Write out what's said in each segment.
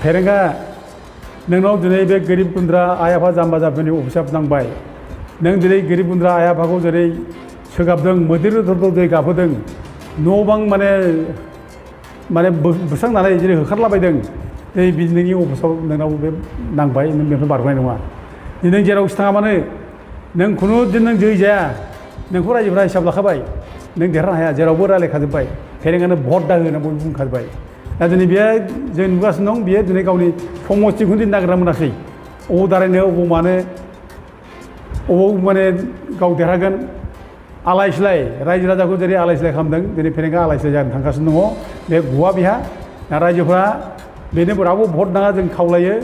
फेरेंगा नोंनाव दिनै बे गोरिब गुन्द्रा आइ आफा जाम्बा जाम्बिनि अभिशाप नांबाय नों दिनै गोरिब गुन्द्रा आइ आफाखौ जेरै सोगाबदों मैदेर दै गाबहोदों न' बां माने बुस्रांनानै जेरै होखारलाबायदों दै नोंनि अभिशाप नोंनाव बे नांबाय नों बेनिफ्राय बारग'नाय नङा नों जेरावखि थाङा मानो नों खुनु दिन नों जै जाया नोंखौ रायजोफ्रा हिसाब लाखाबाय नों देरहानो हाया जेरावबो रायलायखाजोब्बाय फेरेंगानो भट दा होना बयबो बुंखाजोब्बाय दा दिनै बेयो जों नुगासिनो दं बेयो दिनै गावनि समस्थिखौनो दिनै नागिरना मोनाखै अबाव दारायनो अबाव मानो अबाव माने गाव देरहागोन आलाय सिलाय रायजो राजाखौ जेरै आलाय सिलाय खालामदों दिनै फेरेंगा आलाय सिलाय जानो थांगासिनो दङ बे गवा बिहा दा रायजोफ्रा बेनो रावबो भट नाङा जों खावलायो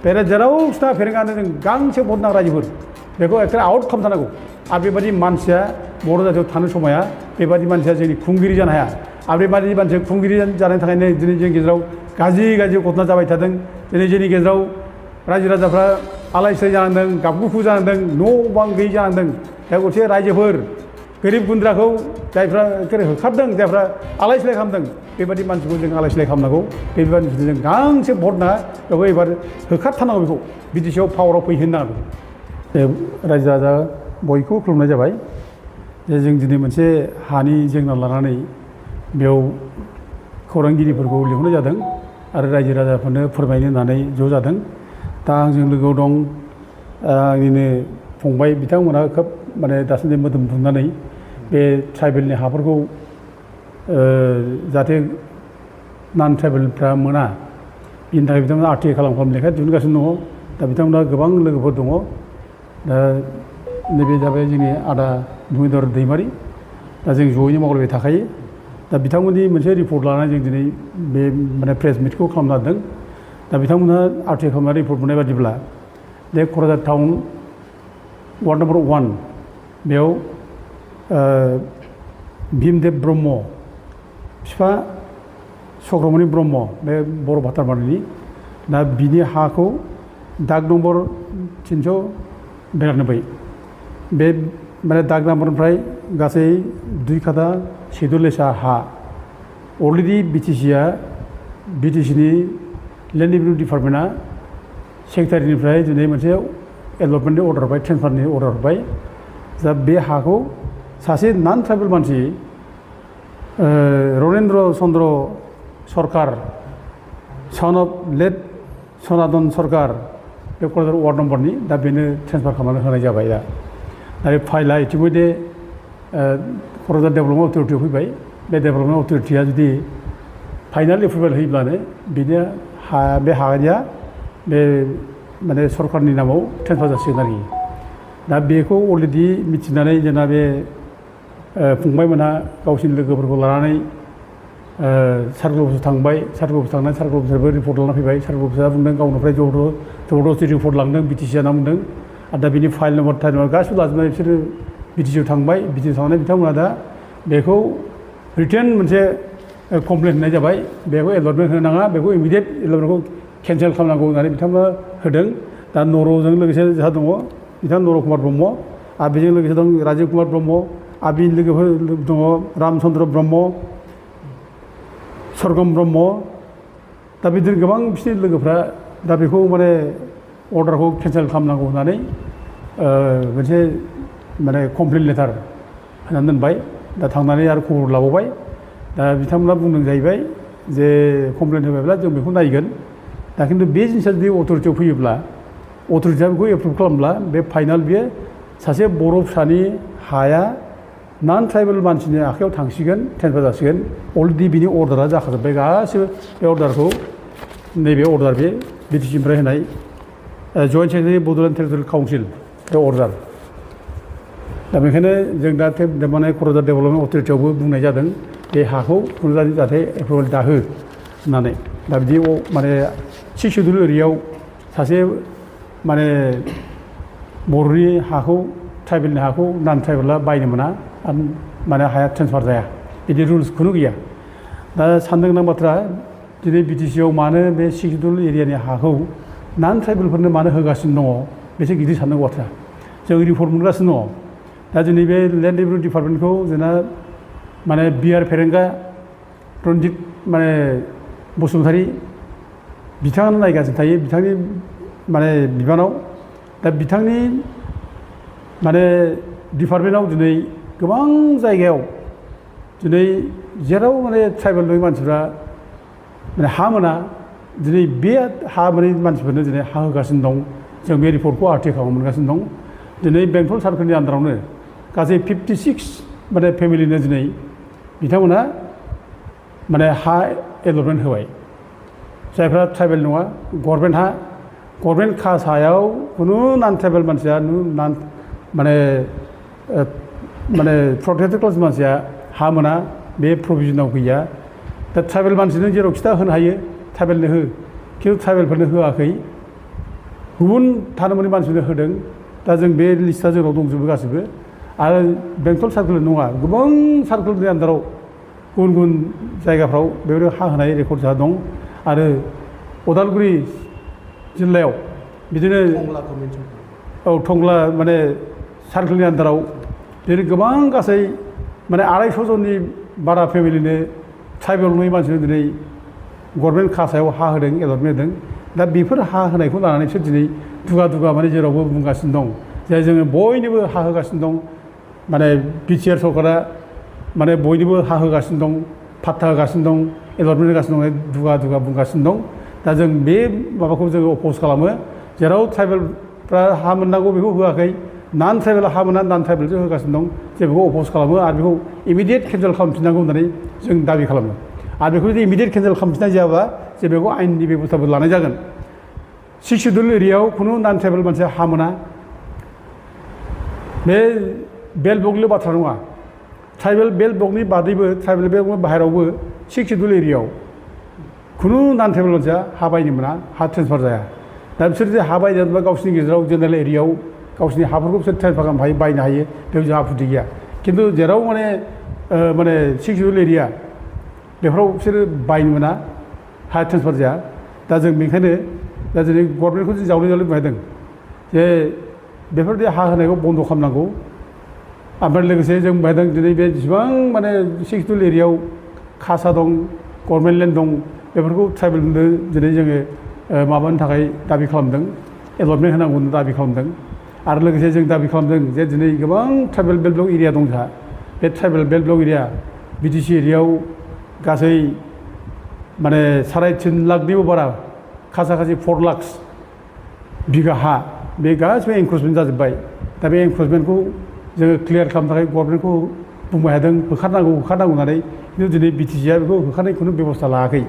बे जेराव सिना फेरेंगानो जों गांसे भट नाङा रायजोफोर बेखौ एखे आउट खालामथारनांगौ आरो बेबायदि मानसिया बर' जातियाव थानो समाया बेबायदि मानसिया जोंनि खुंगिरि जानो हाया आरो बेबायदि मानसिया खुंगिरि जानायनि थाखायनो दिनै जोंनि गेजेराव गाज्रि घटना जाबाय थादों दिनै जोंनि गेजेराव रायजो राजाफ्रा आलाय सिलाय जानांदों गाबगुखु जानांदों न' बां गैयै जानांदों दा गरसे रायजोफोर गोरिब गुन्द्राखौ जायफ्रा होखारदों जायफ्रा आलाय सिलाय खालामदों बेबायदि मानसिखौ जों आलाय सिलाय खालामनांगौ बेबायदि जों गांसे भट नाङा बेखौ एबार होखारथारनांगौ बेखौ बिटिसिआव पावाराव फैहोनो नाङा रायजो राजा बयखौबो खुलुमनाय जाबाय जे जों दिनै मोनसे हानि जेंना लानानै बेयाव खौरांगिरिफोरखौ लिंहरनाय जादों आरो रायजो राजाफोरनो फोरमायनो होननानै ज' जादों दा आंजों लोगोआव दं आंनिनो फंबाय बिथांमोनहा खोब माने दासान्दि मोदोम दुंनानै बे ट्राइबेलनि हाफोरखौ जाहाथे नान ट्राइबेलफ्रा मोना बिनि थाखाय बिथांमोना आरटिआइ खालाम लेखा दिहुनगासिनो दङ दा बिथांमोनहा गोबां लोगोफोर दङ दा नैबे जाबाय जोंनि आदा भुमिधर दैमारि दा जों जयैनो मावलायबाय थाखायो दा बिथांमोननि मोनसे रिपर्ट लानानै जों दिनै बे माने प्रेस मिटखौ खालामनो हादों दा बिथांमोनहा आरटिआइ खालामनानै रिपर्ट मोननाय बादिब्ला बे क'क्राझार टाउन वार्ड नम्बर 1 बेयाव भीमदेब ब्रह्म बिफा चक्रमणि ब्रह्म बे बर' भातारमारिनि दा बिनि हाखौ दाग नम्बर 392 बे माने दाग नाम्बारनिफ्राय गासै 2 खाथा सेदुलेसा हा अलरेडि बिटिसिनि लेन्ड रेभिनिउ डिपार्टमेन्टआ सेक्रेटारिनिफ्राय दिनै मोनसे एलटमेन्टनि अर्डार हरबाय ट्रेन्सफारनि अर्डार हरबाय दा बे हाखौ सासे नान ट्राइबेल मानसि रनेन्द्र चन्द्र सरकार सन अफ लेट सनातन सरकार बे क'क्राझार वार्ड नम्बरनि दा बेनो ट्रेन्सफार खालामनानै होनाय जाबाय दा आरो फाइला इतिमধ্যে क'क्राझार डेभेलपमेन्ट अथरिटियाव फैबाय बे डेभेलपमेन्ट अथरिटिया जुदि फाइनाल एप्रुभेल होयोब्लानो बेनो बे हानिया बे माने सरकारनि नामाव ट्रेन्सफार जासिगोन आरोखि दा बेखौ अलरेडि मिथिनानै जोंना बे फंबायमोनहा गावसिनि लोगोफोरखौ लानानै सार्कल अफिसाव थांबाय सार्कल अफिस थांनानै सार्कल अफिसारबो रिपर्ट लाना फैबाय सार्कल अफिसारा बुंदों गावनिफ्राय जबरदस्ति रिपर्ट लांदों बिटिसिआ ना बुंदों आरो दा बिनि फाइल नम्बर टाइल नम्बर गासिबो लाजोबनानै बिसोरो बिटिसिआव थांबाय बिटिसिआव थांनानै बिथांमोना दा बेखौ रिटेन मोनसे कमप्लेन होनाय जाबाय बेखौ एलटमेन्ट होनो नाङा बेखौ इमिडियेट एलटमेन्टखौ केन्सेल खालामनांगौ होननानै बिथांमोना होदों दा नर'जों लोगोसे जोंहा दङ बिथां नर कुमार ब्रह्म आरो बेजों लोगोसे दं राजिब कुमार ब्रह्म आरो बिनि लोगोफोर दङ रामचन्द्र ब्रह्म सरगम ब्रह्म दा बिदिनो गोबां बिसोरनि लोगोफ्रा दा बेखौ माने अर्डारखौ केन्सेल खालामनांगौ होननानै मोनसे माने कमप्लेन लेटार होनानै दोनबाय दा थांनानै आरो खबर लाबावबाय दा बिथांमोना बुंदों जाहैबाय जे कमप्लेन होबायब्ला जों बेखौ नायगोन दा खिन्थु बे जिनिसा जुदि अथरिटियाव फैयोब्ला अथरिटिया बेखौ एप्रुभ खालामब्ला बे फाइनाल बियो सासे बर' फिसानि हाया नान ट्राइबेल मानसिनि आखायाव थांसिगोन ट्रेन्सफार जासिगोन अलरेडि बिनि अर्डारा जाखाजोब्बाय गासिबो बे अर्डारखौ नैबे अर्डार बे बिटिसिनिफ्राय होनाय joint secretary Bodoland territorial council बे अर्डार दा बेखायनो जों दा माने क'क्राझार डेभेलपमेन्ट अथरिटियावबो बुंनाय जादों बे हाखौ जाहाथे एप्रुभेल दाहो होननानै दा बिदि माने 6 सिडुल एरियायाव सासे माने बर'नि हाखौ ट्राइबेलनि हाखौ नान ट्राइबेला बायनो मोना आरो माने हाया ट्रेन्सफार जाया बिदि रुल्स खुनु गैया दा साननो गोनां बाथ्रा दिनै बिटिसिआव मानो बे 6 सिडुल एरियानि हाखौ नान ट्राइबेलफोरनो मानो होगासिनो दङ बेसो गिदिर साननांगौ बाथ्रा जों रिपर्ट मोनगासिनो दङ दा दिनै बे लेन्ड रेभिनिउ डिपार्टमेन्टखौ जोंना माने बिआर फेरेंगा रन्जित माने बसुमतारी बिथाङानो नायगासिनो थायो बिथांनि माने बिबानाव दा बिथांनि माने डिपार्टमेन्टआव दिनै गोबां जायगायाव दिनै जेराव माने ट्राइबेल नङि मानसिफ्रा माने हा मोना दिनै बे हा मोनै मानसिफोरनो दिनै हा होगासिनो दं जों बे रिपर्टखौ आर्टिकेलाव मोनगासिनो दं दिनै बेंटल सार्कोलनि आन्दारावनो गासै 56 माने फेमिलिनो दिनै बिथांमोना माने हा एलटमेन्ट होबाय जायफ्रा ट्राइबेल नङा गभर्नमेन्ट खासायाव खुनु नन ट्राइबेल मानसिया माने प्रटेक्टेड क्लास मानसिया हा मोना बे प्रभिजनाव गैया दा ट्राइबेल मानसिनो जेराव खिथा होनो हायो ट्राइबेलनो हो खिन्थु ट्राइबेलफोरनो होआखै गुबुन थानो मोनै मानसिनो होदों दा जों बे लिस्टआ जोंनाव दंजोबो गासिबो आरो बेंटल सार्कोल नङा गोबां सार्कोलनि आन्दाराव गुबुन गुबुन जायगाफ्राव बेबायदि हा होनाय रेकर्ड जाहा दं आरो उदालगुरि जिल्लायाव बिदिनो टंला माने सार्कोलनि आन्दाराव दिनै गोबां गासै माने 250 जननि बारा फेमिलिनो ट्राइबेल नङि मानसिनो दिनै गभर्नमेन्ट खासायाव हा होदों एलटमेन्ट होदों दा बेफोर हा होनायखौ लानानैसो दिनै दुगा माने जेरावबो बुंगासिनो दं जे जोङो बयनोबो हा होगासिनो दं माने बिटिआर सरकारा माने बयनोबो हा होगासिनो दं फाट्टा होगासिनो दं एलटमेन्ट होगासिनो दं दुगा बुंगासिनो दं दा जों बे माबाखौ जोङो अपोज खालामो जेराव ट्राइबेलफ्रा हा मोननांगौ बेखौ होआखै नन ट्राइबेल हा मोना नन ट्राइबेलसो होगासिनो दं जों बेखौ अपोज खालामो आरो बेखौ इमिडियेट केन्सेल खालामफिननांगौ होननानै जों दाबि खालामो आरो बेखौ जुदि इमिडियेट केन्सेल खालामफिननाय जायाबा जे बेखौ आयेननि बेबस्थाबो लानाय जागोन 6 सिडुल एरियायाव खुनु नन ट्राइबेल मानसिया हा मोना बे बेल्ट ब्लकनिल' बाथ्रा नङा ट्राइबेल बेल्ट ब्लकनि बादैबो ट्राइबेल बेल्ट ब्लकनि बाहेरायावबो 6 सिडुल एरियायाव खुनु नन ट्राइबेल मानसिया हा बायनो मोना हा ट्रेन्सफार जाया दा बिसोर जे हा बायनोबा गावसोरनि गेजेराव जेनेरेल एरियायाव गावसोरनि हाफोरखौ बिसोर ट्रेन्सफार खालामनो हायो बायनो हायो बेयाव जोंहा आपत्ति गैया खिन्थु जेराव माने 6 सिडुल एरिया बेफोराव बिसोरो बायनो मोना हा ट्रेन्सफार जाया दा जों बेनिखायनो दा दिनै गभर्नमेन्टखौ जों जावले बुंदों जे बेफोरबायदि हा होनायखौ बन्द' खालामनांगौ ओमफ्राय लोगोसे जों बुंदों दिनै बे जेसेबां माने 6 सिडुल एरियायाव खासा दं गभर्नमेन्ट लेन्ड दं बेफोरखौ ट्राइबेलनो दिनै जोङो माबानि थाखाय दाबि खालामदों एलटमेन्ट होनांगौ होनना दाबि खालामदों आरो लोगोसे जों दाबि खालामदों जे दिनै गोबां ट्राइबेल बेल्ट ब्लक एरिया दं जोंहा बे tribal belt block area BTC एरियायाव गासै माने 3.5 लाखनिबो बारा खासा 4 लाख बिगा हा बे गासिबो एनक्रचमेन्ट जाजोब्बाय दा बे एनक्रचमेन्टखौ जोङो क्लियार खालामनो थाखाय गभर्नमेन्टखौ बुंबाय थादों होखारनांगौ होननानै खिन्थु दिनै बिटिसिआ बेखौ होखारनाय खुनु बेबस्था लायाखै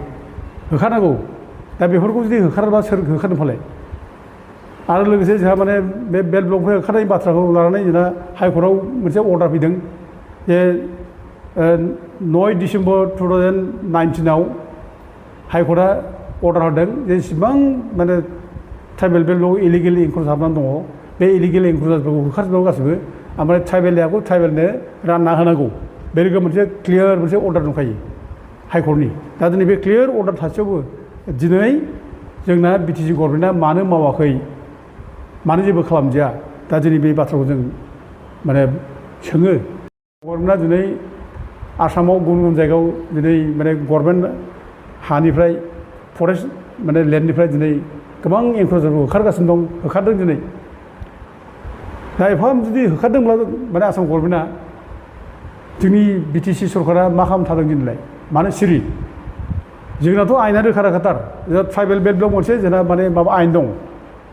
होखारनांगौ दा बेफोरखौ जुदि होखाराबा सोर होखारनो फालाय आरो लोगोसे जोंहा माने बे बेल्ट ब्लकनिफ्राय होखारनायनि बाथ्राखौ लानानै जोंहा हाइकर्टआव मोनसे अर्डार फैदों जे 9 डिसेम्बर 2019आव हाइकर्टआ अर्डार होदों जेसेबां माने ट्राइबेल बेल्ट ब्लक इलिगेलि एनक्रच हाबनानै दङ बे इलिगेल एनक्रचफोरखौ होखारजोबनांगौ गासिबो ओमफ्राय ट्राइबेल हाखौ ट्राइबेलनो रानना होनांगौ बे रोखोम मोनसे क्लियार मोनसे अर्डार दंखायो हाइकर्टनि दा दिनै बे क्लियार अर्डार थासेयावबो दिनै जोंना बिटिसि गभर्नमेन्टआ मानो मावाखै मानो जेबो खालामजाया दा दिनै बे बाथ्राखौ जों माने सोङो गभर्नमेन्टआ दिनै आसामाव गुबुन जायगायाव दिनै माने गभर्नमेन्ट हानिफ्राय फरेस्ट माने लेन्डनिफ्राय दिनै गोबां एनक्रचफोरखौ होखारगासिनो दं होखारदों दिनै दा एफा जुदि होखारदोंब्ला माने आसाम गभर्नमेन्टआ जोंनि बिटिसि सरकारा मा खालामना थादों दिनैलाय मानो सिरि जोंनाथ' आयेना रोखा रोखाथार ट्राइबेल बेल्ट ब्लक मोनसे जोंना माने माबा आयेन दं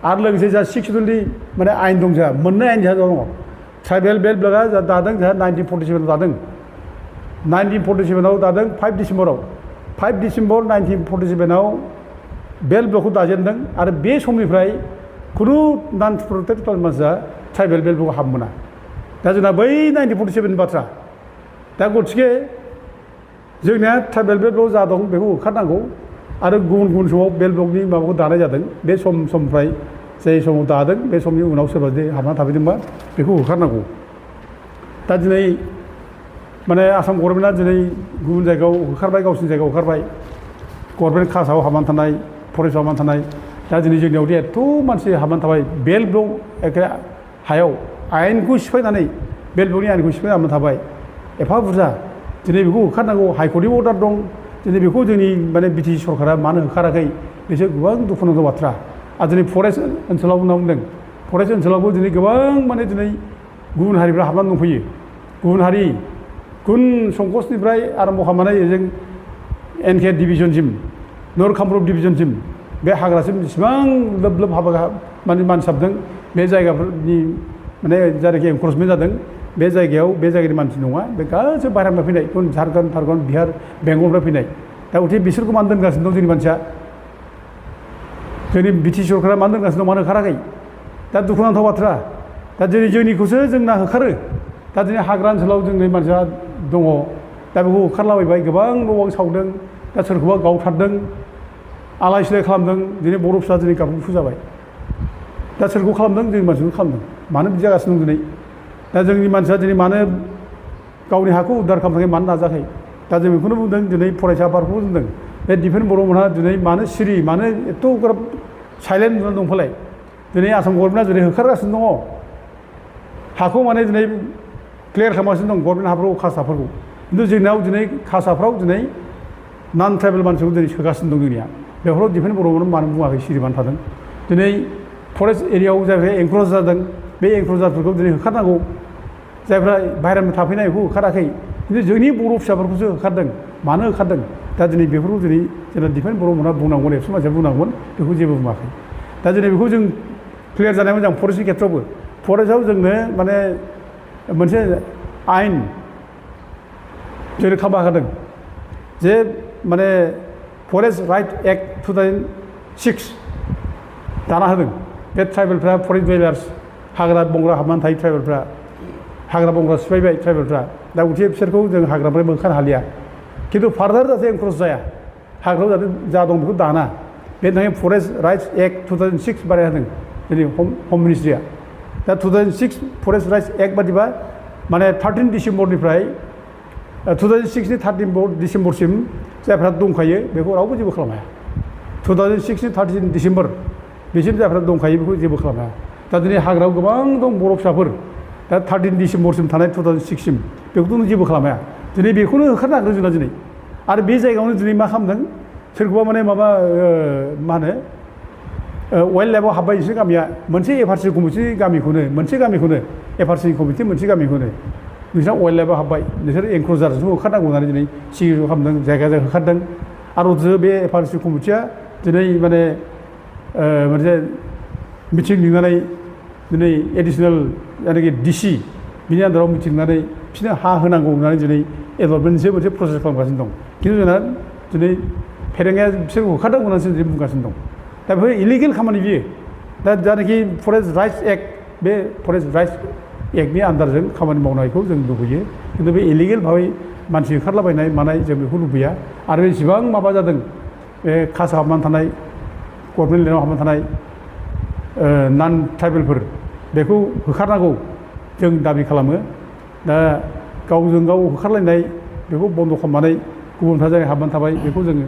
आरो लोगोसे जोंहा 6 सिडुलनि माने आयेन दं जोंहा मोननै आयेन जोंहा दङ ट्राइबेल बेल्ट ब्लकआ दादों जोंहा 1947आव दादों 1947आव दादों 5 डिसेम्बराव 5 डिसेम्बर 1947आव बेल्ट ब्लकखौ दाजेनदों आरो बे समनिफ्राय खुनु नन प्रटेक्टेड मानसिया ट्राइबेल बेल्ट ब्लकआव हाबनो मोना दा जोंना बै 1947नि बाथ्रा दा गथिखे जोंनिया ट्राइबेल बेल्ट ब्लक जा दं बेखौ होखारनांगौ आरो गुबुन समाव बेल्ट ब्लकनि माबाखौ दानाय जादों बे समनिफ्राय जाय समाव दादों बे समनि उनाव सोरबा जुदि हाबना थाफैदोंबा बेखौ होखारनांगौ दा दिनै माने आसाम गभर्नमेन्टआ दिनै गुबुन जायगायाव होखारबाय गावसिनि जायगायाव होखारबाय गभर्नमेन्ट खासाव हाबनानै थानाय फरेस्टआव हाबनानै थानाय दा दिनै जोंनियाव एथ' मानसि हाबनानै थाबाय बेल्ट ब्लक एखे हायाव आयेनखौ सिफायनानै बेल्ट ब्लकनि आयेनखौ सिफायनानै हाबनानै थाबाय एफा बुरजा दिनै बेखौ होखारनांगौ हाइकर्टनिबो अर्डार दं दिनै बेखौ जोंनि माने बिटिसि सरकारा मानो होखाराखै बेसो गोबां दुखुनांथाव बाथ्रा आरो दिनै फरेस्ट ओनसोलाव होनना बुंदों फरेस्ट ओनसोलावबो दिनै गोबां माने दिनै गुबुन हारिफ्रा हाबनानै दंफैयो गुबुन हारि गुबुन संकसनिफ्राय आरम्भ खालामनानै ओजों एनके डिभिजनसिम नर्थ कामरुप डिभिजनसिम बे हाग्रासिम जेसेबां लोब लोब हाबा माने मानसि हाबदों बे जायगाफोरनि माने जायनाखि एनक्रचमेन्ट जादों बे जायगानि मानसि नङा बे गासैबो बाहेरानिफ्राय फैनाय गुबुन झारखन्ड थारखन्ड बिहार बेंगलनिफ्राय फैनाय दा उथे बिसोरखौ मानो दोनगासिनो दं जोंनि मानसिया जोंनि बिटिसि सरकारा मानो दोनगासिनो दं मानो होखाराखै दा दुखुनांथाव बाथ्रा दा दिनै जोंनिखौसो जोंना होखारो दा दिनै हाग्रा ओनसोलाव जोंनि मानसिया दङ दा बेखौ होखारलाबायबाय गोबां न' बां सावदों दा सोरखौबा गावथारदों आलाय सिलाय खालामदों दिनै बर' फिसा दिनै गाबगु जाबाय दा सोरखौ खालामदों जोंनि मानसिखौ खालामदों मानो बिदि जागासिनो दं दिनै दा जोंनि मानसिया दिनै मानो गावनि हाखौ उद्धार खालामनो थाखाय मानो नाजाखै दा जों बेखौनो बुंदों दिनै फरायसा आफादखौबो बुंदों बे दिफेन बर'मोनहा दिनै मानो सिरि मानो एथ'ग्राब साइलेन्ट जानानै दंफालाय दिनै आसाम गभर्नमेन्टआ दिनै होखारगासिनो दङ हाखौ माने दिनै क्लियार खालामगासिनो दं गभर्नमेन्ट हाफोरखौ खासाफोरखौ खिन्थु जोंनाव दिनै खासाफ्राव दिनै नन ट्राइबेल मानसिखौ दिनै सोगासिनो दं जोंनिया बेफोराव दिफेन बर'मोन मानो बुङाखै सिरि मानो थादों दिनै फरेस्ट एरियायाव जायफ्रा एनक्रच जादों बे एनक्रचारफोरखौ दिनै होखारनांगौ जायफ्रा बाहेरानिफ्राय थाफैनाय बेखौ होखाराखै खिन्थु जोंनि बर' फिसाफोरखौसो होखारदों मानो होखारदों दा दिनै बेफोरखौ दिनै जोंना दिफेन बर'मोनहा बुंनांगौमोन एबसु मानसिया बुंनांगौमोन बेखौ जेबो बुङाखै दा दिनै बेखौ जों क्लियार जानाया मोजां फरेस्टनि खेथ्रआवबो फरेस्टआव जोंनो माने मोनसे आयेन जोंनो खालामना होदों जे माने फरेस्ट राइट एक्ट 2006 दाना होदों बे ट्राइबेलफ्रा फरेस्ट डुवेलार्स हाग्रा बंग्रा हाबनानै थायो ट्राइबेलफ्रा हाग्रा बंग्रा सिफायबाय ट्राइबेलफ्रा दा उथे बिसोरखौ जों हाग्रानिफ्राय बोखारनो हालिया खिन्थु फार्दार जाहाथे एनक्रच जाया हाग्रायाव जाहाथे जा दं बेखौ दाना बेनि थाखाय फरेस्ट राइट्स एक्ट 2006 बानाय होदों जोंनि हम मिनिस्ट्रिया दा 2006 फरेस्ट राइट्स एक्ट बादिबा माने 13 डिसेम्बरनिफ्राय 2006नि 13 डिसेम्बरसिम जायफ्रा दंखायो बेखौ रावबो जेबो खालामनो हाया 2006नि 13 डिसेम्बर बेसिम जायफ्रा दंखायो बेखौ जेबो खालामनो हाया दा दिनै हाग्रायाव गोबां दं बर' फिसाफोर दा 13 डिसेम्बरसिम थानाय 2006सिम बेखौथ' जेबो खालामनो हाया दिनै बेखौनो होखारनो नागिरदों जोंना दिनै आरो बे जायगायावनो दिनै मा खालामदों सोरखौबा माने माबा मा होनो वाइल्ड लाइफआव हाब्बाय बिसोर गामिया मोनसे एफआरसि कमिटि गामिखौनो मोनसे गामिखौनो एफआरसि कमिटि मोनसे गामिखौनो नोंस्रा वाइल्ड लाइफआव हाब्बाय नोंसोर एनक्रचारजों होखारनांगौ होननानै दिनै सिगिस' खालामदों जायगा जायगा होखारदों आरो बे एफआरसि कमिटिया दिनै माने मोनसे मिटिं लिंनानै दिनै एडिसनेल जायनाखि डिसि बिनि आन्दाराव मिटिं लिंनानै बिसोरनो हा होनांगौ होननानै दिनै एलटमेन्टसो मोनसे प्रसेस खालामगासिनो दं खिन्थु जोंना दिनै फेरेंगाया बिसोरखौ होखारनांगौ होननानैसो दिनै बुंगासिनो दं दा बेफोर इलिगेल खामानि बियो दा जायनाखि फरेस्ट राइट्स एक्ट बे फरेस्ट राइट्स एक्टनि आन्दारजों खामानि मावनायखौ जों लुबैयो खिन्थु बे इलिगेल भाबै मानसि ओंखारलाबायनाय मानाय जों बेखौ लुबैया आरो बेसेबां माबा जादों बे खासा हाबनानै थानाय गभर्नमेन्ट लेन्डआव हाबनानै थानाय नन ट्राइबेलफोर बेखौ होखारनांगौ जों दाबि खालामो दा गावजों गाव होखारलायनाय बेखौ बन्द' खालामनानै गुबुनफ्रा जाय हाबनानै थाबाय बेखौ जोङो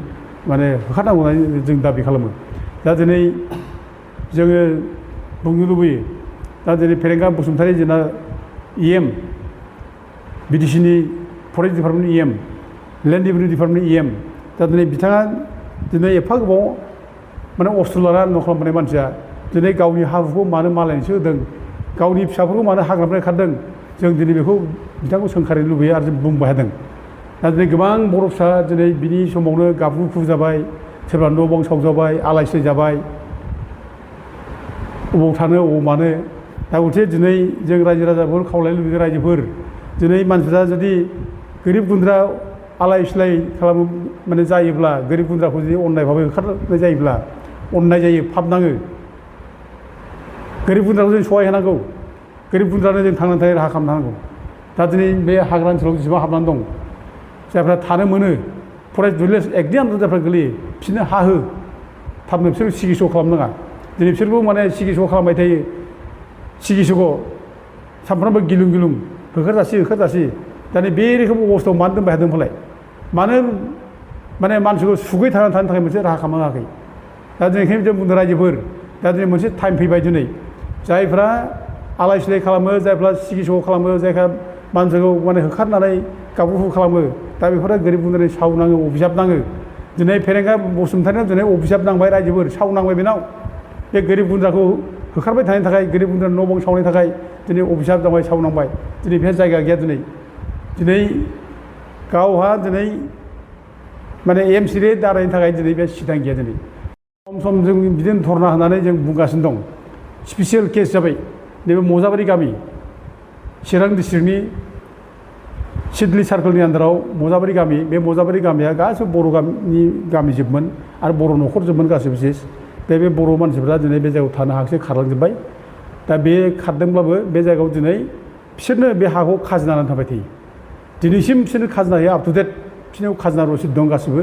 माने होखारनांगौ होननानै जों दाबि खालामो दा दिनै जोङो बुंनो लुबैयो दा दिनै फेरेंगा बसुमतारी जोंना EM बिटिसिनि forest department EM land revenue department EM दा दिनै बिथाङा दिनै एफा गोबाव माने अस्ट्र लाना न' खालामबोनाय मानसिया दिनै गावनि हा हुखौ मानो मालायनोसो होदों गावनि फिसाफोरखौ मानो हाग्रानिफ्राय खारदों जों दिनै बेखौ बिथांखौ सोंखारिनो लुबैयो आरो जों बुंबाय थादों दा दिनै गोबां बर' फिसा दिनै बिनि समावनो गाबगु खुगु जाबाय सोरबा न' बां सावजाबाय आलाय सिलाय जाबाय अबाव थानो अबाव मानो दा उथे दिनै जों रायजो राजाफोर खावलायनो लुबैयो रायजोफोर दिनै मानसिफ्रा जुदि गोरिब गुन्द्रा आलाय सिलाय खालामो माने जायोब्ला गोरिब गुन्द्राखौ जुदि अननाय भाबै होखारनाय जायोब्ला अननाय जायो फाब नाङो गोरिब गुन्द्राखौ जों सहाय होनांगौ गोरिब गुन्द्रानो जों थांनानै थानाय राहा खालामनो हानांगौ दा दिनै बे हाग्रा ओनसोलाव जेसेबां हाबनानै दं जायफ्रा थानो मोनो फरेस्ट डुवेलार्स एक्टनि आन्दाराव जायफ्रा गोलैयो बिसोरनो हा हो थाबनो बिसोर सिगिस' खालामनाङा दिनै बिसोरबो माने सिगिस' खालामबाय थायो सिगिस'खौ सानफ्रामबो गिलुं गिलुं होखारजासि दानि बे रोखोम अबस्थायाव मानो दोनबाय थादों फालाय मानो माने मानसिखौ सुगै थांनानै थानो थाखाय मोनसे राहा खालामनो हायाखै दा दिनै ओंखायनो जों बुंदों रायजोफोर दा दिनै मोनसे टाइम फैबाय दिनै जायफ्रा आलाय सिलाय खालामो जायफ्रा सिगिस' खालामो जायफ्रा मानसिखौ माने होखारनानै गाबगु खालामो दा बेफोरो गोरिब गुन्द्रानि साव नाङो अभिशाप नाङो दिनै फेरेंगा बसुमतारिनाव दिनै अभिशाप नांबाय रायजोफोर साव नांबाय बेनाव बे गोरिब गुन्द्राखौ होखारबाय थानायनि थाखाय गोरिब गुन्द्रानि न' बां सावनायनि थाखाय दिनै अभिशाप जाबाय साव नांबाय दिनै बे जायगा गैया दिनै गावहा दिनै माने एमसिएलए दारायनि थाखाय दिनै बे सिदां गैया दिनै सम जों बिदिनो धरना होनानै जों बुंगासिनो दं स्पेसियेल केस जाबाय नैबे मजाबारि गामि चिरां डिस्ट्रिक्टनि सिडली सार्कोलनि आन्दाराव मजाबारि गामि बे मजाबारि गामिया गासिबो बर' गामिनि गामिजोबमोन आरो बर' न'खरजोबमोन गासिबो सेस बे बर' मानसिफ्रा दिनै बे जायगायाव थानो हायाखिसै खारलांजोब्बाय दा बे खारदोंब्लाबो बे जायगायाव दिनै बिसोरनो बे हाखौ खाजोना होनानै थाबाय थायो दिनैसिम बिसोरनो खाजोना होयो आप टु डेट बिसोरनाव खाजोना रसिद दं गासिबो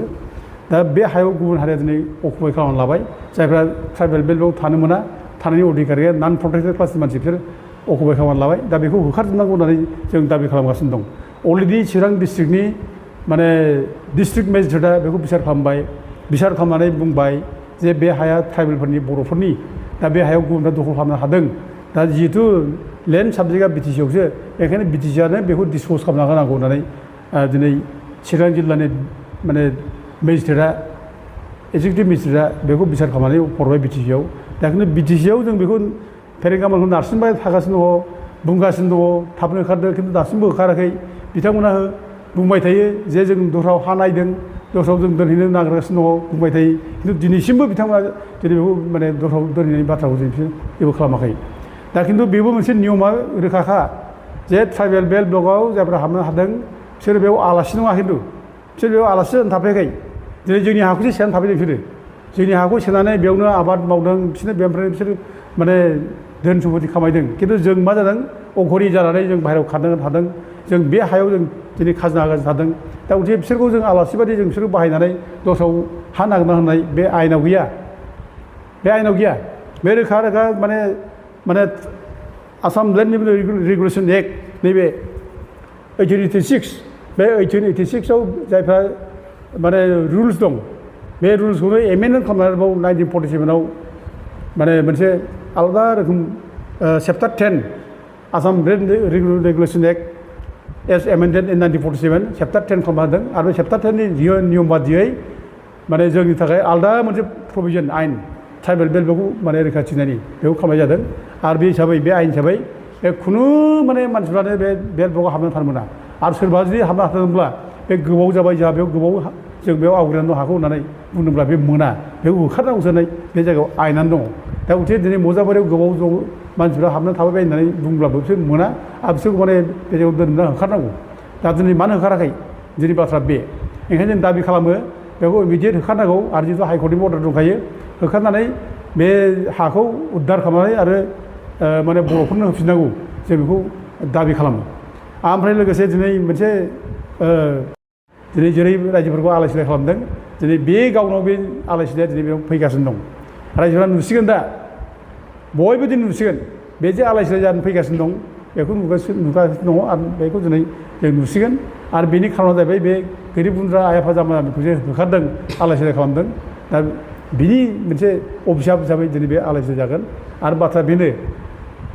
दा बे हायाव गुबुन हारिया दिनै अकुपाय खालामनानै लाबाय जायफ्रा ट्राइबेल बेल्टआव थानो मोना थानायनि अधिकारिया नन प्रटेक्टेड क्लासनि मानसि बिसोर अकुपाय खालामनानै लाबाय दा बेखौ होखारजोबनांगौ होननानै जों दाबि खालामगासिनो दं अलरेडि चिरां डिस्ट्रिक्टनि माने डिस्ट्रिक्ट मेजिस्ट्रेटआ बेखौ बिसार खालामबाय बिसार खालामनानै बुंबाय जे बे हाया ट्राइबेलफोरनि बर'फोरनि दा बे हायाव गुबुनफ्रा दखल खालामनो हादों दा जिहेतु लेन्ड साबजेक्टआ बिटिसिआवसो बेखायनो बिटिसिआनो बेखौ डिसप'ज खालामना होनांगौ होननानै दिनै चिरां जिल्लानि माने मेजिस्ट्रेटआ एक्जिकिउटिभ मेजिस्ट्रेटआ बेखौ बिसार खालामनानै हरबाय बिटिसिआव दा बेखायनो बिटिसिआव जों बेखौ फेरेंगामाखौ नारसिनबाय थागासिनो दङ बुंगासिनो दङ थाबनो होखारदो खिन्थु दासिमबो होखाराखै बिथांमोना बुंबाय थायो जे जों दस्रायाव हा नायदों दस्रायाव जों दोनहैनो नागिरगासिनो दङ बुंबाय थायो खिन्थु दिनैसिमबो बिथांमोना दिनै बेखौ माने दस्रायाव दोनहैनायनि बाथ्राखौ जों बिसोर जेबो खालामाखै दा खिन्थु बेबो मोनसे नियमा रोखाखा जे ट्राइबेल बेल्ट ब्लकआव जायफ्रा हाबनो हादों बिसोर बेयाव आलासि नङा खिन्थु बिसोर बेयाव आलासि जानानै थाफैयाखै दिनै जोंनि हाखौसो सेनानै थाफैदों बिसोरो जोंनि हाखौ सेनानै बेयावनो आबाद मावदों बिसोरनो बेनिफ्राय बिसोर माने धोन सम्पति खामायदों खिन्थु जों मा जादों अघरि जानानै जों बाहेरायाव खारनो थादों जों बे हायाव जों दिनै खाजोना होगासिनो थादों दा गथिखे बिसोरखौ जों आलासि बादि जों बिसोरखौ बाहायनानै दस्रायाव हा नागिरना होनाय बे आयेनाव गैया बे रोखा रोखा माने आसाम लेन्ड रेगुलेसन एक्ट नैबे 1886 बे 1886आव जायफ्रा माने रुल्स दं बे रुल्सखौनो एमेन्डमेन्ट खालामनानै 1947आव माने मोनसे आलादा रोखोम chapter 10 Assam land regulation act as amended in 1947 chapter 10 खालामना होदों आरो बे चेप्टार 10 नि नियम बादियै माने जोंनि थाखाय आलादा मोनसे प्रभिजन आयेन ट्राइबेल बेल्टखौ माने रैखाथि होनायनि बेखौ खालामनाय जादों आरो बे हिसाबै बे आयेन हिसाबै बे खुनु माने मानसिफ्रानो बे बेल्टआव हाबनानै थानो मोना आरो सोरबा जुदि हाबना थादोंब्ला बे गोबाव जाबाय जोंहा बेयाव गोबाव जों बेयाव आवग्रिनानै हाखौ होननानै बुंदोंब्ला बे मोना बेखौ होखारनांगौ जानाय बे जायगायाव आयेनानो दङ दा गथिखे दिनै मजाबारियाव गोबाव मानसिफ्रा हाबनानै थाबाय बाय होननानै बुंब्लाबो बिसोर मोना आरो बिसोरखौ माने बे जायगायाव दोनना होखारनांगौ दा दिनै मानो होखाराखै दिनै बाथ्रा बे ओंखायनो जों दाबि खालामो बेखौ इमिडियेट होखारनांगौ आरो जिथु हाइकर्टनि अर्डार दंखायो होखारनानै बे हाखौ उद्धार खालामनानै आरो माने बर'फोरनो होफिननांगौ जों बेखौ दाबि खालामो ओमफ्राय लोगोसे दिनै मोनसे दिनै जेरै रायजोफोरखौ आलाय सिलाय खालामदों दिनै बे गावनाव बे आलाय सिलाया दिनै बेयाव फैगासिनो दं रायजोफोरा नुसिगोन दा बयबो दिनै नुसिगोन बे जे आलाय सिलाय जानानै फैगासिनो दं बेखौ नुगासिनो दङ आरो बेखौ दिनै जों नुसिगोन आरो बेनि खारना जाहैबाय बे गोरिब गुन्द्रा आइ आफा जाम्बा जाम्बिखौ जे होखारदों आलाय सिलाय खालामदों दा बिनि मोनसे अभिशाप हिसाबै दिनै बे आलाय सिलाय जागोन आरो बाथ्राया बेनो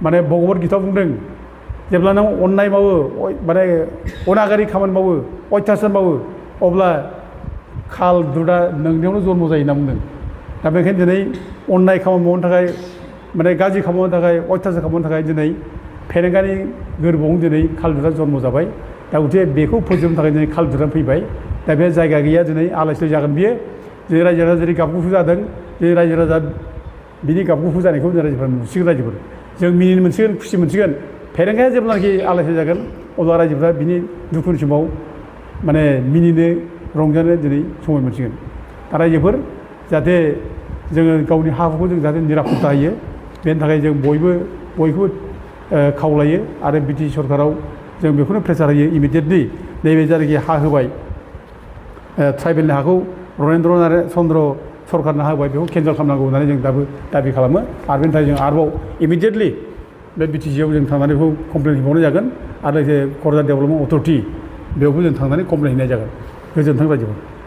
माने भगबत गीतायाव बुंदों जेब्ला नों अननाय मावो माने अनागारि खामानि मावो अयथासार मावो अब्ला खाल दुदा नोंनियावनो जन्म जायो होनना बुंदों दा बेनिखायनो दिनै अननाय खामानि मावनो थाखाय माने गाज्रि खामानि थाखाय अयथासार खालामनो थाखाय दिनै फेरेंगानि गोरबोआवनो दिनै खाल दुदा जन्म जाबाय दा गथिखे बेखौ फोजोबनो थाखाय दिनै खाल दुदा फैबाय दा बे जायगा गैया दिनै आलाय सिलाय जागोन बियो जोंनि रायजो राजा जेरै गाबगु जादों जोंनि रायजो राजा बिनि गाबगु जानायखौ जों रायजोफोरा नुसिगोन रायजोफोर जों मिनिनो मोनसिगोन खुसि मोनसिगोन फेरेंगाया जेब्लानाखि आलाय सिलाय जागोन अब्ला रायजोफ्रा बिनि दुखुनि समाव माने मिनिनो रंजानो दिनै समय मोनसिगोन दा रायजोफोर जाहाथे जोङो गावनि हाफोरखौ जों जाहाथे निरापत्ता होयो बेनि थाखाय जों बयखौबो खावलायो आरो बिटिसि सरकाराव जों बेखौनो प्रेसार होयो इमिडियेटलि नैबे जायनाखि हा होबाय ट्राइबेलनि हाखौ रनेन्द्र चन्द्र सरकारनो हा होबाय बेखौ केन्सेल खालामनांगौ होननानै जों दाबि खालामो आरो बेनि थाखाय जों आरोबाव इमिडियेटलि बे बिटिसिआव जों थांनानै बेखौ कमप्लेन हैबावनाय जागोन आरो लोगोसे क'क्राझार डेभेलपमेन्ट अथरिटि बेयावबो जों थांनानै कमप्लेन हैनाय जागोन गोजोन्थों रायजोफोर